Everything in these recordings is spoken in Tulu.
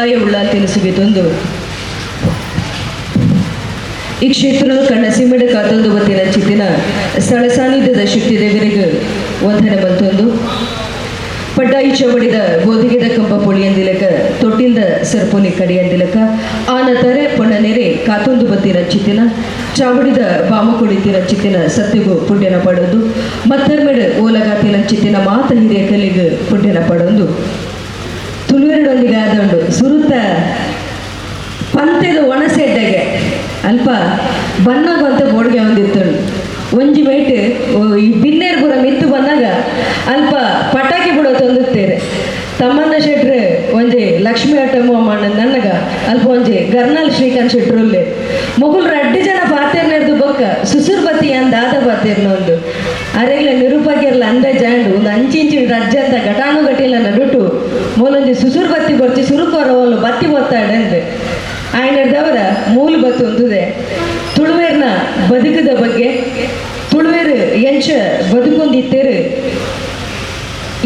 ಶಿವಾಯ ಉಳ್ಳಾಲ್ತಿನ ಸುಗಿತೊಂದು ಈ ಕ್ಷೇತ್ರ ಕಣ್ಣ ಸಿಮ್ಮಡ ಕಾತೊಂದು ಬತ್ತಿನ ಚಿತ್ತಿನ ಸ್ಥಳ ಸಾನ್ನಿಧ್ಯದ ಶಕ್ತಿ ದೇವರಿಗೆ ವಂದನೆ ಬಂತೊಂದು ಪಡ್ಡಾಯಿ ಚವಡಿದ ಬೋಧಿಗೆದ ಕಂಬ ಪೊಳಿಯಂದಿಲಕ ತೊಟ್ಟಿಲ್ದ ಸರ್ಪೊಲಿ ಕಡಿಯಂದಿಲಕ ಆನ ತರೆ ಪೊಣ್ಣನೇರೆ ಕಾತೊಂದು ಬತ್ತಿನ ಚಿತ್ತಿನ ಚಾವಡಿದ ಬಾಮಕೊಳಿತಿನ ಚಿತ್ತಿನ ಸತ್ಯಗು ಪುಣ್ಯನ ಪಡೊಂದು ಮತ್ತರ್ಮೆಡು ಓಲಗಾತಿನ ಚಿತ್ತಿನ ಮಾತ ಹಿರಿಯ ಕಲಿಗು ಪುಣ್ಯನ ಪಡೊಂದು ತುಳುವೆರಡೊಂದಿಗೆ ಆದೊಂಡು ಸುರುತ ಪಂತೆದ ಒಣಸೆಡ್ಡೆಗೆ ಅಲ್ಪ ಬನ್ನಾಗ ಬೋಡ್ಗೆ ಒಂದಿತ್ತು. ಒಂಜಿ ಮೇಟ್ ಈ ಬಿನ್ನೇರ್ ಪೂರ ಮಿತ್ತು ಬಂದಾಗ ಅಲ್ಪ ಪಟಾಕಿ ಬಿಡೋ ತಂದುತ್ತೇರೆ. ತಮ್ಮನ್ನ ಶೆಟ್ರು ಒಂಜಿ ಲಕ್ಷ್ಮೀ ಆಟಮ್ಮ ಮಣ್ಣ ನನ್ನಗ ಅಲ್ಪ ಒಂಜಿ ಗರ್ನಾಲ್ ಶ್ರೀಕಾಂತ್ ಶೆಟ್ರು ಉಲ್ಲೆ. ಮೊಗುಲ್ ರಡ್ಡು ಜನ ಪಾತೆರ್ನೆರ್ದು ಬೊಕ್ಕ ಸುಸುರ್ ಬತ್ತಿ ಅಂದಾದ ಪಾತೆರ್ನ ಒಂದು ಅರೆಗ್ಲ ನಿರೂಪಕಿರ್ಲ ಅಂದ ಜಾಂಡು ಒಂದು ಅಂಚಿಂಚಿ ರಜ್ಜಂತ ಘಟಾನುಘಟಿಲ ನಡುಟು ಮೂಲೊಂಜಿ ಸುಸುರ್ ಬತ್ತಿ ಕೊರ್ಚಿ ಸುರುಕೋರ ಓಲು ಬತ್ತಿ ಬೊತ್ತಾಡೆ ಅಂದೆ. ಆಯ್ನದವರ ಮೂಲ ಬತ್ತು ಒಂದುದೆ. ತುಳುವೇರ್ನ ಬದುಕದ ಬಗ್ಗೆ, ತುಳುವೇರು ಎಂಚ ಬದುಕೊಂದಿತ್ತೇರು,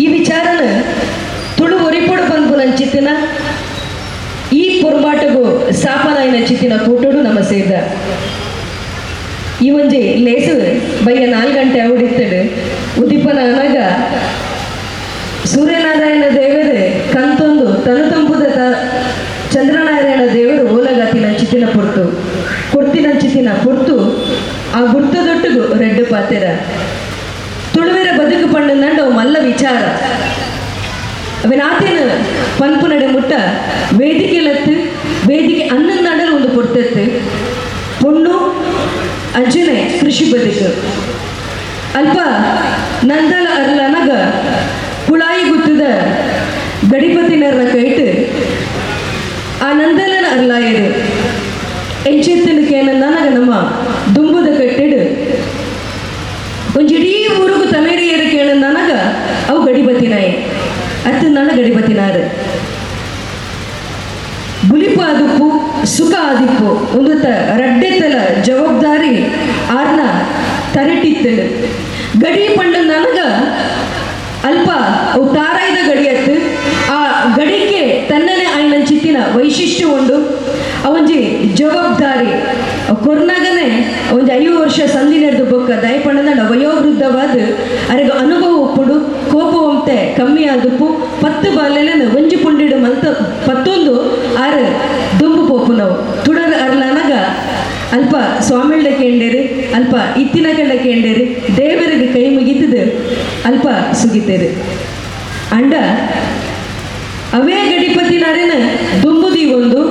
ಈ ವಿಚಾರನ ತುಳು ಒರಿಪೊಡು ಪನ್ಪುನಂಚಿತ್ತಿನ ಈ ಪೊರ್ಂಬಾಟಗು ಸಾಪನಾಯಿನ ಚಿತ್ತಿನ ಕೂಟೋಡು ನಮ್ಮ ಸೇರ್ದ. ಈ ಒಂಜಿ ಲೇಸು ಬಯ್ಯ 4 ಗಂಟೆ ಅವಡಿತ್ತಡು ಉದಿಪನ ಅನಗ ಸೂರ್ಯನಾರಾಯಣ ದೇವರು ಕಂತೊಂದು ತನು ತಂಪುದ ಚಂದ್ರನಾರಾಯಣ ದೇವರು ಓಲಗಾತಿನ ಚಿತ್ತಿನ ಪೊರ್ತು ಕೊಡ್ತಿನ ಚಿತ್ತಿನ ಪೊರ್ತು. ಆ ಗುರ್ತದೊಟ್ಟುಗು ರೆಡ್ಡು ಪಾತೆರ. ತುಳುವೆರ ಬದುಕು ಪಂಡ ಅವು ಮಲ್ಲ ವಿಚಾರ. ಅವೆನಾತಿನ ಪನ್ಪು ನಡೆ ಮುಟ್ಟ ವೇದಿಕೆಲತ್ತು ವೇದಿಕೆ ಅನ್ನಂದಾಂಡಲ ಒಂದು ಪೊರ್ತತ್ತು. ಪೊಣ್ಣು ಅಂಚನೆ ಕೃಷಿ ಬದುಕು. ಅಲ್ಪ ನಂದಲ ಅರ್ಲನಗ ಕುಳಾಯಿ ಗುತ್ತದ ಗಡಿಪತಿನರ್ನ ಕೈಟ್ ಆ ನಂದಲನ ಅರ್ಲಾಯರು. ಎಂಚೆತ್ತನಕೇನ ನನಗ ನಮ್ಮ ದುಂಬುದ ಕಟ್ಟಿಡು ಒಂಜಿಡೀ ಊರುಗು ತಮೇರಿಯರು ಕೇಳ ನನಗ ಅವು ಗಡಿಬತಿನಾಯಿ ಅತ್ತು ನನ್ನ ಗಡಿಬತಿನಾರು. ಬುಲಿಪು ಆದಿಪ್ಪು, ಸುಖ ಆದಿಪ್ಪು, ಒಂದು ರಡ್ಡೆತ್ತಲ ಜವಾಬ್ದಾರಿ ಆರ್ನ ತರಟಿತ್ತಲು. ಗಡಿ ಪಂಡ ನನಗ ಅಲ್ಪ ಅವು ತಾರಾಯ್ದ ಗಡಿಯತ್ತು. ಆ ಗಡಿಗೆ ತನ್ನನೇ ಆಯ್ನ ಚಿತ್ತಿನ ವೈಶಿಷ್ಟ್ಯ ಉಂಡು. ಅವಂಜಿ ಜವಾಬ್ದಾರಿ ಕೊರ್ನಾಗನೆ ಒಂಜಿ 5 ವರ್ಷ ಸಂಧಿ ನಡೆದು ಬೊಕ್ಕ ದಯಪಣ್ಣದ ವಯೋವೃದ್ಧವಾದ ಅರೆಗ ಅನುಭವ ಉಪ್ಪುಡು, ಕೋಪ ಒಂತೆ ಕಮ್ಮಿ ಆದುಪ್ಪು. 10 ಬಾಲೆಲೆನ ಒಂಜಿ ಪುಂಡಿಡು ಮಲ್ತ ಪತ್ತೊಂದು ಆರು ದುಂಬು ಪೋಪುನವು. ತುಡರ್ ಅರ್ಲನಗ ಅಲ್ಪ ಸ್ವಾಮಿಳ್ಳ ಕೇಂಡೇರು, ಅಲ್ಪ ಇತ್ತಿನ ಕಳ್ಳ ಕೇಂಡೇರು, ದೇವರಿಗೆ ಕೈ ಮುಗಿತದು ಅಲ್ಪ ಸುಗಿತೇರು. ಅಂಡ ಅವೇ ಗಡಿಪತಿನಾರೇನ ದುಂಬುದಿ ಒಂದು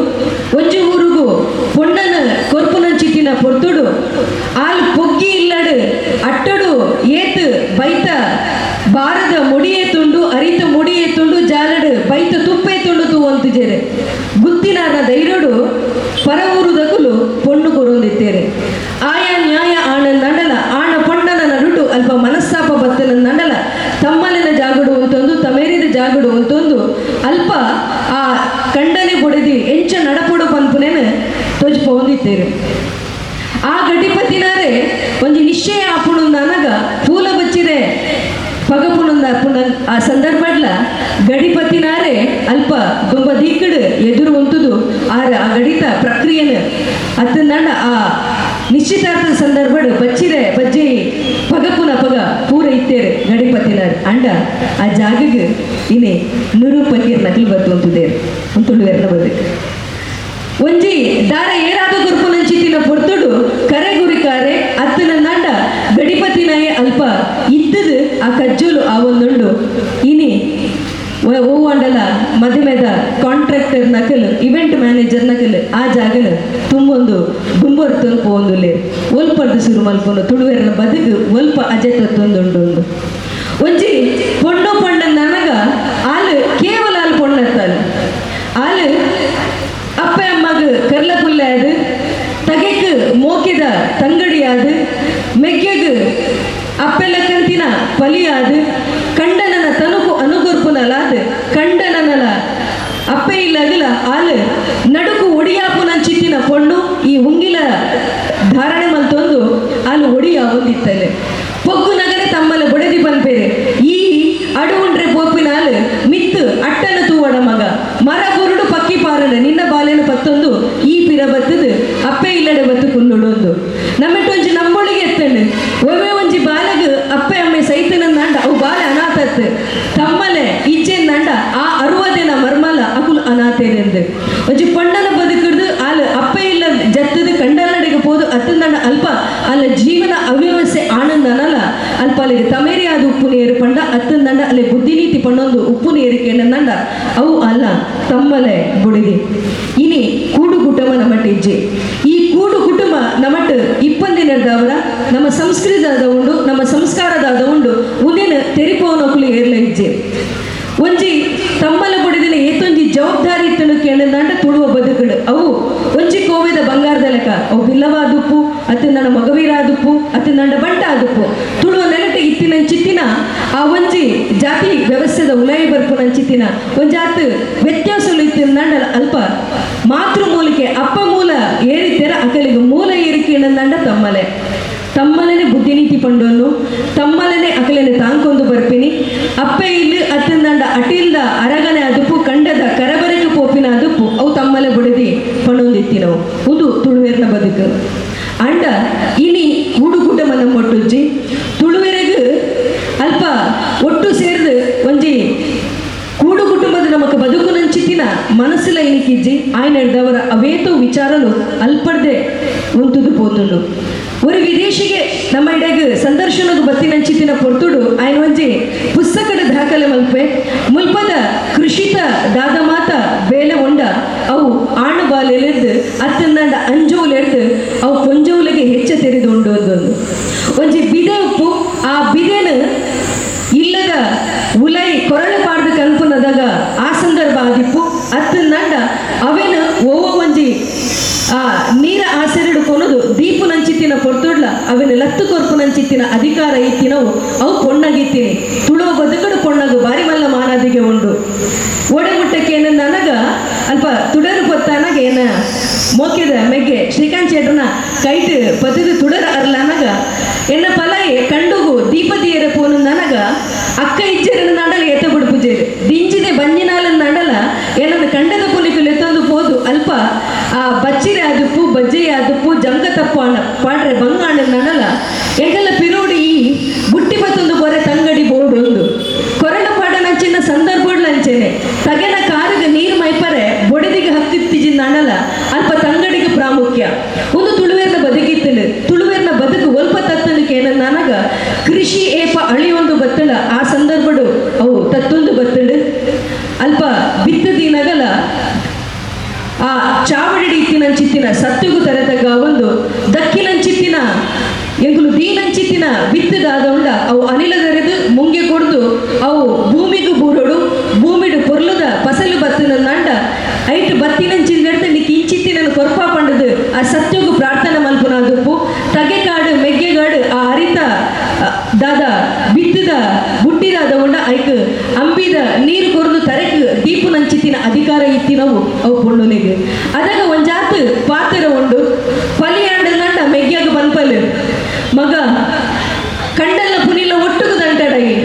ಒಂಜಿ ಊರುಗು ಪೊಣ್ಣನ ಕೊರ್ಪುನಂಚಿತ್ತಿನ ಪೊರ್ತುಡು ಆಲ್ ಪೊಗ್ಗಿ ಇಲ್ಲಡು ಅಟ್ಟಡು ಏತ್ ಬೈತ ಬಾರದ ಮುಡಿಯೇ ತುಂಡು, ಅರಿತ ಮುಡಿಯೇ ತುಂಡು, ಜಾಲಡು ಬೈತ ತುಪ್ಪೆ ತುಂಡು ತೂವಂತುಜೇರು. ಗುತ್ತಿನಾರ ಧೈರ್ಯಡು ಪರ ಊರುದಕುಲು ಪೊಣ್ಣು ಕೊರೊಂದಿತ್ತೇರೆ. ಆಯಾ ನ್ಯಾಯ ಆಣ ನಂಡಲ ಆಣ ಪೊಣ್ಣನ ನಡುಟು ಅಲ್ಪ ಮನಸ್ತಾಪ ಬತ್ತನ ನಂಡಲ ತಮ್ಮಲಿನ ಜಾಗಡು ಅಂತೊಂದು ತಮೇರಿದ ಜಾಗಡು ಅಂತೊಂದು ಅಲ್ಪ ಆ ಕಂಡನೆ ಬೊಡೆದಿ ಎಂಚ ನಡಪೊಡು ಪನ್ಪುನೇನು ತೋಜ್ ಪೋಂದಿತ್ತೇರು. ಆ ಗಡಿಪತಿನಾರೆ ಒಂಜಿ ನಿಶ್ಚಯ ಆಪುಣು ನನಗ ಪೂಲ ಬಚ್ಚಿರೆ ಪಗಪುಣಂದ ಪುಣ ಆ ಸಂದರ್ಭಡ್ಲ ಗಡಿಪತಿನಾರೆ ಅಲ್ಪ ದುಂಬ ದೀಕಡು ಎದುರು ಉಂಟುದು ಆರ ಆ ಗಡಿತ ಪ್ರಕ್ರಿಯೆನು ಅತ್ತಂದಂಡ ಆ ನಿಶ್ಚಿತಾರ್ಥದ ಸಂದರ್ಭಡ್ ಬಚ್ಚಿರೆ ಬಜ್ಜಿ ಪಗಪುನ ಪಗ ಪೂರ ಇತ್ತೇರು ಗಡಿಪತಿನಾರ್. ಅಂಡ ಆ ಜಾಗಗ್ ಇನಿ ನುರು ಪಕೀರ್ ನಕಲು ಬತ್ತು ಅಂತುದೇರು. ತುಳುವೆರ್ನ ಬದುಕು. ಒಂಜಿ ದಾರ ಏರಾದ ಗುರ್ಪುನಂಚಿತ್ತಿನ ಪೊರ್ತುಡು ಕರೆ ಗುರಿಕಾರೆ ಅತ್ತನ ನಂಡ ಗಡಿಪತಿನಾಯ ಅಲ್ಪ ಇದ್ದದು ಆ ಕಜ್ಜೋಲು ಆ ಒಂದುಂಡು. ಇನಿ ಓವಾಂಡಲ ಮದುಮೆದ ಕಾಂಟ್ರಾಕ್ಟರ್ ನಕಲು, ಇವೆಂಟ್ ಮ್ಯಾನೇಜರ್ ನಕಲು ಆ ಜಾಗನ ತುಂಬೊಂದು ದುಂಬೊರ್ತೊಂದು ಪೋವೊಂದುಲ್ಲೇರು. ಒಲ್ಪರ್ದು ಸುರು ಮಲ್ಪೊಂದು? ತುಳುವೆರ್ನ ಬದುಕು ಒಲ್ಪ ಅಜೆತತ್ತೊಂದುಂಡು. ಒಂಜಿ ಪೊಣ್ಣು ಪಂಡ ನನಗ ಆಲು ಕೇವಲ ಆಲು ಪೊಣ್ಣತ್ತಾಲು. ಆಲು ಅಪ್ಪೆ ಅಮ್ಮಗ್ ಕರ್ಲ ಪುಲ್ಲೆ ಆದು, ತಗೆಕ್ ಮೋಕೆದ ತಂಗಡಿಯಾದು, ಮೆಗ್ಗೆಗ್ ಅಪ್ಪೆಲಕ್ಕಂತಿನ ಪಲಿಯಾದು, ಕಂಡನನ ತನುಕು ಅನುಗೊರ್ಪುನಲಾದ್, ಕಂಡನನಲ ಅಪ್ಪೆ ಇಲ್ಲಗಲ ಆಲು ನಡುಕು ಒಡಿಯಾಪುನಂಚಿತ್ತಿನ ಪೊಣ್ಣು. ಈ ಉಂಗಿಲ ಧಾರಣೆ ಮಲ್ತೊಂದು ಆಲು ಒಡಿಯ ಒಂದಿತ್ತಲೆ. ಪೊಗ್ಗು ನಗರೆ ತಮ್ಮಲ ಬೊಡೆದಿ ಪನ್ಪೇರೆ, ಈ ಅಡು ಉಂಡ್ರೆ ಪೋಪಿನಾಲ್ ಮಿತ್ತು ಅಟ್ಟನ ತೂವಡ ಮಗ, ಮರ ಬುರುಡು ಪಕ್ಕಿ ಪಾರನ. ಅವು ಬಾಲೆ ಅನಾಥತ್. ತಮ್ಮಲೆ ಇಜ್ಜೆಂದಂಡ ಆ ಅರುವದಿನ ಮರ್ಮಲ ಅಕುಲು ಅನಾಥೇರೆಂದು. ಒಂಜಿ ಪೊಣ್ಣನ ಬದುಕುಡ್ದು ಆಲ್ ಅಪ್ಪ ಇಲ್ಲ ಜತ್ತದು ಕಂಡಲ್ನಡೆಗೆ ಪೋದು ಅತ್ತಂದಂಡ ಅಲ್ಪ ಅಲ್ಲ ಜೀವನ ಅವ್ಯವಸ್ಥೆ ಆನಂದನಲ್ಲ. ಅಲ್ಪ ಅಲ್ಲಿಗೆ ತಮೇರಿ ಆದ ಉಪ್ಪು ನೀರು ಪಂಡ ಅತ್ತಂದಂಡ ಅಲ್ಲಿ ಬುದ್ಧಿನೀತಿ ಪಣ್ಣೊಂದು ಉಪ್ಪು ನೀರು ಕೇಳಂದಂಡ ಅವು ಅಲ್ಲ ತಮ್ಮಲೆ ಬುಡಿದಿ. ಇನಿ ಕೂಡು ಕುಟುಂಬ ನಮ್ಮಟ್ಟಿಜ್ಜಿ. ಈ ಕೂಡು ಕುಟುಂಬ ನಮ್ಮಟ್ಟು ಇಪ್ಪಂದಿನದವರ ನಮ್ಮ ಸಂಸ್ಕೃತದ ಉಂಡು, ನಮ್ಮ ಸಂಸ್ಕಾರದಾದ ಉಂಡು. ಉಂದಿನ ತೆರಿಪೋನಕುಲು ಏರ್ಲ ಇಜ್ಜಿ. ಒಂಜಿ ತಮ್ಮಲ ಬುಡಿದಿನ ಏತೊಂಜಿ ಜವಾಬ್ದಾರಿ ಇತ್ತನು ಕೇಳಂದಂಡ ತುಳುವ ಬದುಕುಡು ಅವು ಒಂಜಿ ಕೋವಿದ ಬಂಗಾರದ ಲೆಕ್ಕ. ಅವು ಬಿಲ್ಲವಾದುಪ್ಪು, ಅತ್ತಿಂದಂಡ ಮಗವೀರಾದುಪ್ಪು, ಅತ್ತಿಂದಂಡ ಬಂಟ ಆದುಪ್ಪು, ತುಳುವ ನೆಲಟೆ ಇತ್ತಿನಂಚಿತ್ತಿನ ಆ ಒಂಜಿ ಜಾತಿ ವ್ಯವಸ್ಥೆದ ಉಲಯ ಬರ್ಪುನಂಚಿತ್ತಿನ ಒಂಜಾತ್ ವ್ಯತ್ಯಾಸಲು ಇತ್ತಿನಂಡ ಅಲ್ಪ ಮಾತೃ ಮೂಲಿಕೆ ಅಪ್ಪ ಮೂಲ ಏರಿತೆರ ಅಕಲಿಗೆ ಮೂಲ ಏರಿಕೆ ನಂಡ ತಮ್ಮಲೆ. ತಮ್ಮಲನೆ ಬುದ್ಧಿನೀತಿ ಪಂಡೊನ್ನು, ತಮ್ಮಲನೆ ಅಕಲೆನೆ ತಾಂಕೊಂದು ಬರ್ಪಿನಿ. ಅಪ್ಪೆ ಇಲ್ಲಿ ಅತ್ತಿಂದಂಡ ಅಟಿಲ್ದ ಅರಗನೆ ಅದುಪು, ಕಂಡದ ಕರಬರಕ್ಕೆ ಪೋಪಿನ ಅದುಪು, ಅವು ತಮ್ಮಲೆ ಬುಡಿದಿ ಪಣೊಂದಿತ್ತಿನವು. ಉಂದು ತುಳುವೇರ್ನ ಬದುಕು. ಅಂಡ ಇನಿ ಕೂಡು ಕುಟುಂಬ ನಮ್ಮೊಟ್ಟುಜ್ಜಿ. ತುಳುವೆರೆಗ್ ಅಲ್ಪ ಒಟ್ಟು ಸೇರ್ದು ಒಂಜಿ ಕೂಡು ಕುಟುಂಬದ ನಮಕ್ ಬದುಕುನಂಚಿತ್ತಿನ ಮನಸ್ಸುಲ ಇನಿಕಿಜ್ಜಿ. ಆಯ್ನ ಹಿಡ್ದವರ ಅವೇತೋ ವಿಚಾರಲು ಅಲ್ಪರ್ದೆ ಉಂತುದು ಪೋತುಂಡು. ഒരു ವಿದೇಶಿಗೆ ನಮ್ಮ ಇಡೆಗ್ ಸಂದರ್ಶನದ ಬತ್ತಿನಂಚಿತ್ತಿನ ಪೊರ್ತುಡು ಆಯ್ನ ಒಂಜಿ ಪುಸ್ತಕದ ದಾಖಲೆ ಮಲ್ಪೆ. ಮುಲ್ಪದ ಕೃಷಿತ ದಾದ ಮಾತ ಬೇಲೆ ಉಂಡ ಅವು ಆಣು ಬಾಲೆಲೆದ್ದು ಅತ್ತಂದಂಡ ಅಂಜೋಲೆಡ್ದು ಅವು ಪೊಂಜೋಲೆಗೆ ಹೆಚ್ಚ ತೆರೆದು ಉಂಡು. ಒಂದೊಂದು ಒಂಜಿ ಬಿದೆ ಉಪ್ಪು, ಆ ಬಿದೆನು ಇಲ್ಲದ ಉಲೈ ಕೊರಳು ಪಾಡ್ದು ಕನ್ಪುನದಾಗ ಆ ಸಂದರ್ಭ ಆದಿಪ್ಪು. ಅತ್ತಂದಂಡ ಅವೇನು ಓವ ಒಂಜಿ ಆ ನೀರ ಆಸೆರಡು ಕೊನದು ದೀಪು ನಂಚಿತ್ತಿನ ಪೊರ್ತುಡ್ಲ ಅವೆನ ಲತ್ತು ಕೊರ್ಪು ನಂಚಿತ್ತಿನ ಅಧಿಕಾರ ಇತ್ತಿನವು ಅವು ಪೊಣ್ಣಗಿತ್ತೀನಿ. ತುಳುವ ಬದುಕಡು ಪೊಣ್ಣಗು ಬಾರಿ ಮಲ್ಲ ಮಾನಾದಿಗೆ ಉಂಡು. ಓಡೆ ಮುಟ್ಟಕ್ಕೆ ನನಗ ಅಲ್ಪ ತುಡರು ಪೊತ್ತಾನಗ ಏನ ಮೋಕೆದ ಮೆಗ್ಗೆ ಶ್ರೀಕಾಂತ್ ಶೆಟ್ರನ ಕೈಟ್ ಪತಿದು ತುಡರ ಅರ್ಲನಗ ಎನ್ನ ಪಲಾಯಿ ಕಂಡುಗು ದೀಪದಿಯರ ಪೋನು ನನಗ ಅಕ್ಕ ಇಜ್ಜೆರನ ನಡಲ ಎತ್ತ ಬಿಡ್ಪುಜೇರು ದಿಂಜಿದೆ ಬಂಜಿನಾಲ ನಡಲ ಏನನ್ನ ಕಂಡದ ಪುಲಿಕುಲು ಎತ್ತೊಂದು ಪೋದು ಅಲ್ಪ ಆ ಬಚ್ಚಿರೆ ಆದುಪ್ಪು, ಬಜ್ಜೆ ಆದುಪ್ಪು, ಜಂಕ ತಪ್ಪು ಅಣ್ಣ ಪಾಡ್ರೆ ಬಂಗಾಣ ನಡಲ ಎಂಕಲ್ಲ ಪಿರೋಡಿ ಈ ಬುಟ್ಟಿ ಬತ್ತೊಂದು ಬೊರೆ ತಂಗಡಿ ಬೋರ್ಡು ಒಂದು ಕೊರಳ ಪಾಡನಂಚಿನ ಸಂದರ್ಭಡ್ಲಂಚೆನೆ ತಗೆನ ಕಾರಿಗೆ ನೀರು ಮೈಪರೆ ಬೊಡೆದಿಗೆ ಹತ್ತಿತ್ತಿಜಿನ ಅಣಲ ಅಲ್ಪ ತಂಗಡಿಗೆ ಪ್ರಾಮುಖ್ಯ. ಒಂದು ತುಳುವೇರ್ನ ಬದುಕಿತ್ತನು. ತುಳುವೇರ್ನ ಬದುಕು ಒಲ್ಪ ತತ್ತನಕ್ಕೆ ನನಗ ಕೃಷಿ ಏಪ ಅಳಿಯೊಂದು ಬತ್ತಳ ಆ ಸಂದರ್ಭಡು ಅವು ತತ್ತೊಂದು ಬತ್ತಳು. ಅಲ್ಪ ಬಿತ್ತದಿನಗಲ ಆ ಚಾವಡಿ ಇತ್ತಿನಂಚಿತ್ತಿನ ಸತ್ಯಗು ತರೆತಗ್ಗ ಒಂದು ದಕ್ಕಿನಂಚಿತ್ತಿನ ಎಂಕುಲು ದೀನಂಚಿತ್ತಿನ ಬಿತ್ತದಾದ ಉಂಡ ಅವು ಅನಿಲದರೆದು ಮುಂಗೆ ಕೊಡ್ದು ಅವು ಭೂಮಿಗೂ ಬೂರೊಡು, ಭೂಮಿಡು ಪೊರ್ಲುದ ಫಸಲು ಬತ್ತಿನ ನಂಡ ಐಟ್ ಬತ್ತಿನಂಚಿನ ನಿಕ್ ಇಂಚಿತ್ತಿನ ಕೊರ್ಪ ಪಂಡದು ಆ ಸತ್ಯಗು ಪ್ರಾರ್ಥನೆ ಮಲ್ಪುನ ದುಪ್ಪು. ತಗೆಕಾಡು ಮೆಗ್ಗೆಗಾಡು ಆ ಅರಿತ ದಾದ ಬಿತ್ತದ ಬುಟ್ಟಿದಾದ ಉಂಡ ಐಕ್ ಅಂಬಿದ ನೀರು ಕೊರ್ದು ತರೆಕ್ ದೀಪು ನಂಚಿತ್ತಿನ ಅಧಿಕಾರ ಇತ್ತಿನವು ಅವು ಪೊಣ್ಣುಲೆಗ್. ಅದಾಗ ಒಂಜಾತ್ ಪಾತ್ರ ಉಂಡು. ಪಲಿಯಾಂಡ ನಂಡ ಮೆಗ್ಯಾಗ ಪನ್ಪಲ್, ಮಗ ಕಂಡಲ್ಲ ಪುನಿಲ ಒಟ್ಟುಗು ದಂಟಡಗಿ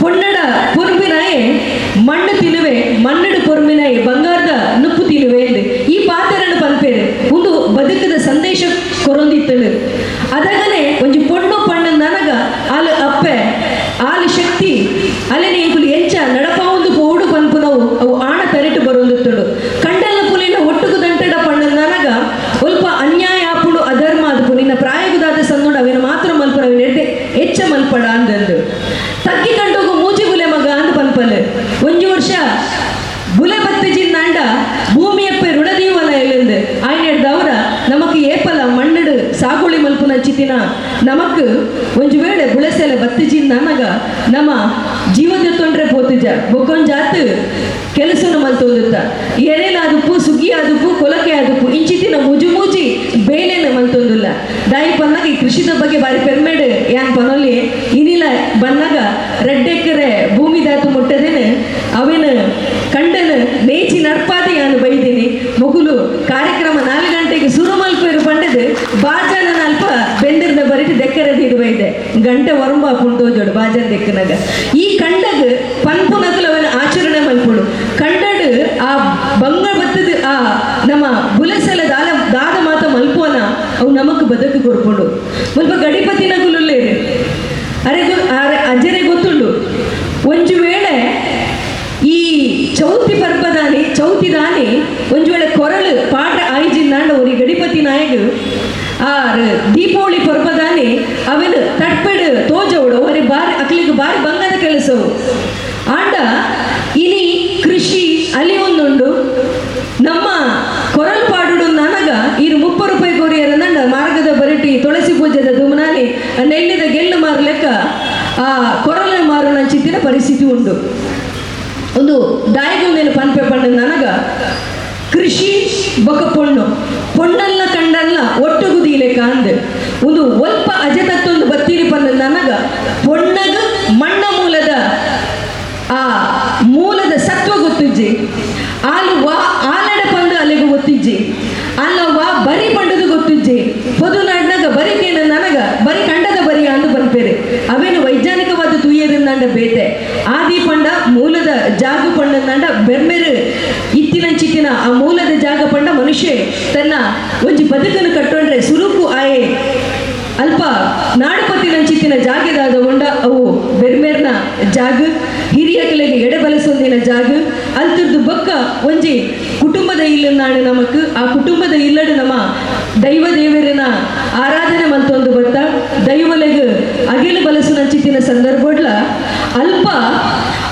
ಪೊನ್ನಡ ಪೊರ್ಮಿನಾಯೆ ಮಣ್ಣು ತಿನ್ನುವೆ, ಮಣ್ಣಡು ಪೊರ್ಮಿನಾಯೆ ಬಂಗಾರದ ನುಪ್ಪು ತಿನ್ನುವೆ ಎಂದು ಈ ಪಾತ್ರನ ಪನ್ಪೇರು. ಒಂದು ಬದುಕದ ಸಂದೇಶ ಕೊರೊಂದಿತ್ತಳು. ಅದಗನೆ ಒಂಜಿ ಪೊಣ್ಣು ಪಣ್ಣು ನನಗ ಆಲು ಅಪ್ಪೆ ಆಲು ಶಕ್ತಿ ಅಲೆನೆ ಎಂಕುಲು ಎಂಚ ನಡಪಾವೊಂದು ಪೋಡು ಪನ್ಪುನವು ಅವು ಆಣ ತರೆಟು ಬರೊಂದಿತ್ತಳು. ಕಂಡಲ್ಲ ಪುಲಿನ ಒಟ್ಟುಗು ದಂಟಡ ಪಣ್ಣು ನನಗ ಒಲ್ಪ ಅನ್ಯಾಯ ಆಪುಂಡು, ಅಧರ್ಮ ಆದುಪು. ನಿನ್ನ ಪ್ರಾಯಗುದಾದ ಸಂದೋಡ ಅವೇನು ಮಾತ್ರ ಮಲ್ಪುನ ಅವೇನು ಎಡ್ಡೆ ಹೆಚ್ಚ ಮಲ್ಪಡ ಅಂದಂದು. ತಗ್ಗಿ ಕಂಡೋಗು ಮೂಜಿ ಬುಲೆ ಮಗ ಅಂದ್ ಪನ್ಪಲ್. ಒಂಜಿ ವರ್ಷ ಬುಲೆ ಬತ್ತಿಜಿನ್ನಾಂಡ ಭೂಮಿಯಪ್ಪೆ ಋಣದೀವನ ಎಲ್ಲಿಂದು ಆಯ್ನೆಡ್ದವರ ನಮಕ್ ಏಪಲ ಮಣ್ಣಡು ಸಾಗುಳಿ ಮಲ್ಪುನ ಚಿತಿನ ನಮಕ್ ಒಂಜಿ ವೇಳೆ ಬುಳೆಸೆಲೆ ಬತ್ತಿಜಿನ್ ನನಗ ನಮ್ಮ ಜೀವದ ತೊಂದ್ರೆ ಪೋತುಜ. ಬೊಕ್ಕೊಂಜಾತ್ ಕೆಲಸನು ಮಲ್ತೊಂದುತ್ತ ಎರೆಲಾದುಪ್ಪು, ಸುಗ್ಗಿ ಆದುಪ್ಪು, ಕೊಲಕೆ ಆದುಪ್ಪು, ಇಂಚಿತಿನ ಮುಜು ಮೂಜಿ ಬೇಲೆನ ಮಲ್ತೊಂದುಲ್ಲ. ದಾಯಿ ಪನ್ನಾಗ ಈ ಕೃಷಿದ ಬಗ್ಗೆ ಬಾರಿ ಪೆರ್ಮೆಡ್ ಯಾನ್ ಪನೊಲಿ. ಇನಿಲ ಬನ್ನಾಗ 2 ಎಕರೆ ಭೂಮಿ ದಾತು ಮುಟ್ಟದೇನೆ ಅವೇನು ಕಂಡನ ನೇಚಿ ನಡ್ಪಾದೆ ಯಾನು ಬೈದೀನಿ. ಮೊಗುಲು ಕಾರ್ಯಕ್ರಮ 4 ಗಂಟೆಗೆ ಸುರು ಮಲ್ಪೇರು ಪಂಡದು ಬಾಜನ ಅಲ್ಪ ಬೆಂದಿರ್ದ ಬರಿಟ್ ದೆಕ್ಕರದಿ ಇಡುವ ಇದೆ. ಗಂಟೆ ಒರಂಬ ಪುಂಟೋಜೋಡು ಬಾಜನ್ ದೆಕ್ಕನಾಗ. ಈ ಕಂಡಗ್ ಪನ್ಪುನಕುಲು ಅವನ ಆಚರಣೆ ಮಲ್ಪುಡು. ಕಂಡಡು ಆ ಬಂಗ ಬತ್ತದ ಆ ನಮ್ಮ ಬುಲೆಸಲ ದಾಲ ದಾದ ಮಾತ ಮಲ್ಪುವನ ಅವು ನಮಕ್ ಬದುಕು ಕೊರ್ಪುಂಡು. ಮುಲ್ಪ ಗಡಿಪತಿನಕುಲುಲ್ಲೇರು ಅರೆ ಒಂಜಿ ವೇಳೆ ಈ ಚೌತಿ ಪರ್ಬದಾನಿ ಚೌತಿದಾನಿ ಒಂಜಿ ವೇಳೆ ಕೊರಳು ಪಾಠ ಆಯ್ಜಿಂದಾಂಡ ಒರಿ ಗಡಿಪತಿ ನಾಯಕ್ ಆರ್ ದೀಪಾವಳಿ ಪರ್ಬದಾನಿ ಅವನು ತಟ್ಪೆಡು ತೋಜವಡು ಅವರಿ ಬಾರಿ ಅಕ್ಲಿಗೆ ಬಾರಿ ಬಂಗದ ಕೆಲಸವು. ಆಂಡ ಇನಿ ಕೃಷಿ ಅಲ್ಲಿ ಒಂದುಂಡು. ನಮ್ಮ ಕೊರಲ್ ಪಾಡುಡು ನನಗ ಇರು 30 ರೂಪಾಯಿ ಕೊರಿಯರ ನಂಡ ಮಾರ್ಗದ ಬರಟಿ ತುಳಸಿ ಪೂಜೆದ ದುಮನಾನಿ ನೆಲ್ಲಿದ ಗೆಲ್ಲು ಮಾರ್ಲೆಕ್ಕ ಆ ಕೊರಲ ಮಾರು ನಂಚಿತ್ತಿನ ಪರಿಸ್ಥಿತಿ ಉಂಡು. ಒಂದು ದಾಯಿಗೊಂದೇನು ಪನ್ಪೆ ಪಂಡ ನನಗ ಕೃಷಿ ಬೊಕ ಪೊಣ್ಣು ಪೊಣ್ಣಲ್ಲ ಕಂಡಲ್ಲ ಒಟ್ಟುಗುದೀಲೆ ಕಾಂದ್ ಒಂದು ಒಲ್ಪ ಅಜತತ್ತೊಂದು ಬತ್ತೀರಿ ಪಂದ ನನಗ ಪೊಣ್ಣಗ ಮಣ್ಣ ಮೂಲದ ಆ ಮೂಲದ ಸತ್ವ ಗೊತ್ತಿಜ್ಜಿ. ಆಲು ವಾ ಆಲಡ ಪಂದು ಅಲ್ಲಿಗೆ ಗೊತ್ತಿಜ್ಜಿ. ಅಲ್ಲ ವಾ ಬರಿ ಪಂಡದು ಗೊತ್ತಿಜ್ಜಿ. ಪೊದು ನಾಡ್ನಾಗ ಬರಿಕೇನ ನನಗ ಬರಿ ಕಂಡದ ಬರಿ ಅಂದು ಪನ್ಪೇರು. ಅವೇನು ವೈಜ್ಞಾನಿಕವಾದ ತೂಯರಿಂದಾಂಡ ಬೇತೆ. ಆದಿ ಪಂಡ ಮೂಲದ ಜಾಗ ಪಂಡಂದಾಂಡ ಬೆರ್ಮೆರು ಇತ್ತಿನಂಚಿತ್ತಿನ ಆ ಮೂಲದ ಜಾಗ ಪಂಡ ಮನುಷ್ಯ ತನ್ನ ಒಂಜಿ ಬದುಕನ್ನು ಕಟ್ಟೊಂಡ್ರೆ ಸುರುಕು ಆಯೆ ಅಲ್ಪ ನಾಡುಪತಿನಂಚಿತ್ತಿನ ಜಾಗೆದಾದ ಉಂಡ. ಅವು ಬೆರ್ಮೆರ್ನ ಜಾಗ, ಹಿರಿಯ ಕಲೆಗೆ ಎಡೆ ಬಲಸೊಂದಿನ ಜಾಗ. ಅಲ್ತುರ್ದು ಬೊಕ್ಕ ಒಂಜಿ ಕುಟುಂಬದ ಇಲ್ಲನಾಡು ನಮಕ್. ಆ ಕುಟುಂಬದ ಇಲ್ಲಡು ನಮ್ಮ ದೈವ ದೇವರನ ಆರಾಧನೆ ಮಲ್ತೊಂದು ಬತ್ತ ದೈವಲೆಗ್ ಅಗಿಲು ಬಲಸುನಂಚಿತ್ತಿನ ಸಂದರ್ಭಡ್ಲ ಅಲ್ಪ